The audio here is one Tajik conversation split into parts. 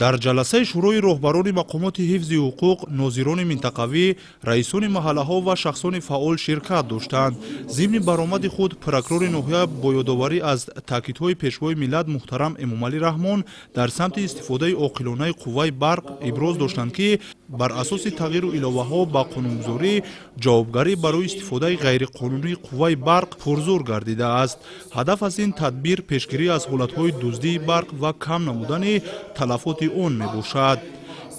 Дар ҷаласаи шӯрои роҳбарони мақомоти ҳифзи ҳуқуқ, нозирони минтақавӣ, раисони маҳаллаҳо ва шахсони фаъол ширкат доштанд. Зимни баромади худ прокурори ноҳия бо ёдоварӣ аз таъкидҳои Пешвои миллат муҳтарам Эмомалӣ Раҳмон дар самти истифодаи оқилонаи қувваи барқ иброз доштанд, ки бар асоси тағйиру иловаҳо ба қонунгузорӣ ҷавобгарӣ барои истифодаи ғайриқонунии қувваи барқ пурзур гардидааст. Ҳадаф аз ин тадбир пешгирӣ аз ҳолатҳои дуздии барқ ва кам намудани талафоти он мебошад.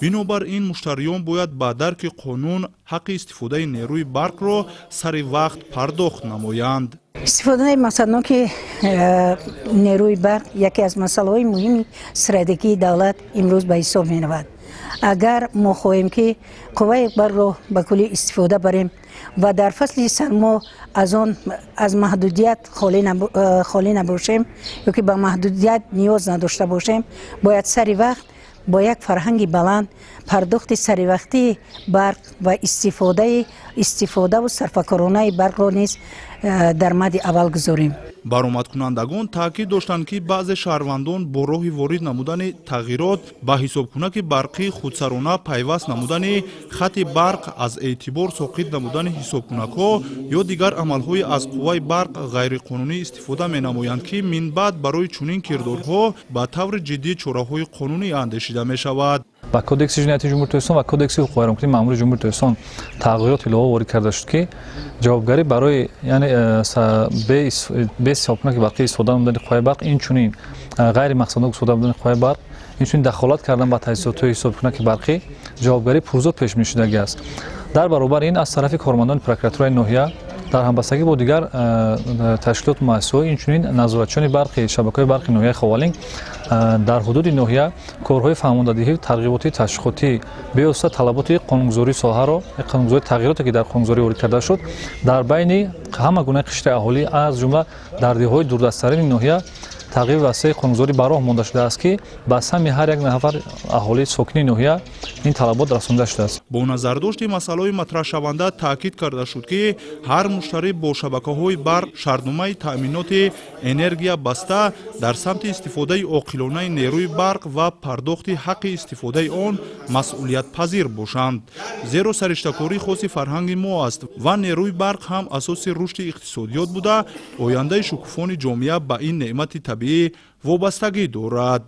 Бинобар ин муштариён бояд ба дарки қонун ҳаққи истифодаи нерӯи барқро сари вақт пардохт намоянд. Истифодаи мақсадноки нерӯи барқ яке аз масъалаҳои муҳими стратегии давлат имрӯз ба ҳисоб меравад. Агар мо хоҳем, ки қувваи барқро ба куллӣ истифода барем ва дар фасли сармо аз он аз маҳдудият холӣ набошем ё ки ба маҳдудият ниёз надошта бошем, бояд сари вақт бо як фарҳанги баланд пардохти саривақтии барқ ва истифодаву сарфакоронаи барқро низ дар мадди аввал гузорем. Баромадкунандагон таъкид доштанд, ки баъзе шаҳрвандон бо роҳи ворид намудани тағйирот ба ҳисобкунаки барқӣ, худсарона пайваст намудани хати барқ, аз эътибор соқит намудани ҳисобкунакҳо ё дигар амалҳои аз қувваи барқ ғайриқонунӣ истифода менамоянд, ки минбаъд барои чунин кирдорҳо ба таври ҷиддӣ чораҳои қонунӣ андешида мешавад. Ба Кодекси ҷиноятии Ҷумҳурии Тоҷикистон ва Кодекси ҳуқуқвайронкунии маъмурии Ҷумҳурии Тоҷикистон тағйирот илова ворид карда шуд, ки ҷавобгарӣ барои, яъне бе ҳисобкунаки барқӣ истифода намудани қувваи барқ, инчунин ғайримақсаднок истифода намудани қувваи барқ, инчунин дахолат кардан ба таҷҳизотҳои ҳисобкунаки барқӣ ҷавобгарӣ пурзур пешбинӣ шудагӣ аст. Дар баробари ин, аз тарафи кормандони прокуратураи ноҳия дар ҳамбастагӣ бо дигар ташкилоту муассисаҳо, инчунин назоратчиёни барқи шабакаҳои барқи ноҳияи Ховалинг дар ҳудуди ноҳия корҳои фаҳмондадиҳӣ, тарғиботӣ, ташвиқотӣ бевосита талаботи қонунгузории соҳаро, қонунгузории тағйироте, ки дар қонунгузорӣ ворид карда шуд, дар байни ҳама гунаи қишри аҳолӣ, аз ҷумла дар деҳҳои дурдасттарини ноҳия тағйири васеи қонунгузорӣ ба роҳ монда шудааст, ки ба самъи ҳар як нафар аҳолии сокини ноҳия ин талабот расонда шудааст. Бо назардошти масъалаҳои матраҳшаванда таъкид карда шуд, ки ҳар муштарӣ бо шабакаҳои барқ шартномаи таъминоти энергия баста, дар самти истифодаи оқилонаи нерӯи барқ ва пардохти ҳаққи истифодаи он масъулиятпазир бошанд, зеро сариштакорӣ хоси фарҳанги мо аст ва нерӯи барқ ҳам асоси рушди иқтисодиёт буда, ояндаи шукуфони ҷомеа ба ин неъмати табиӣ вобастагӣ дорад.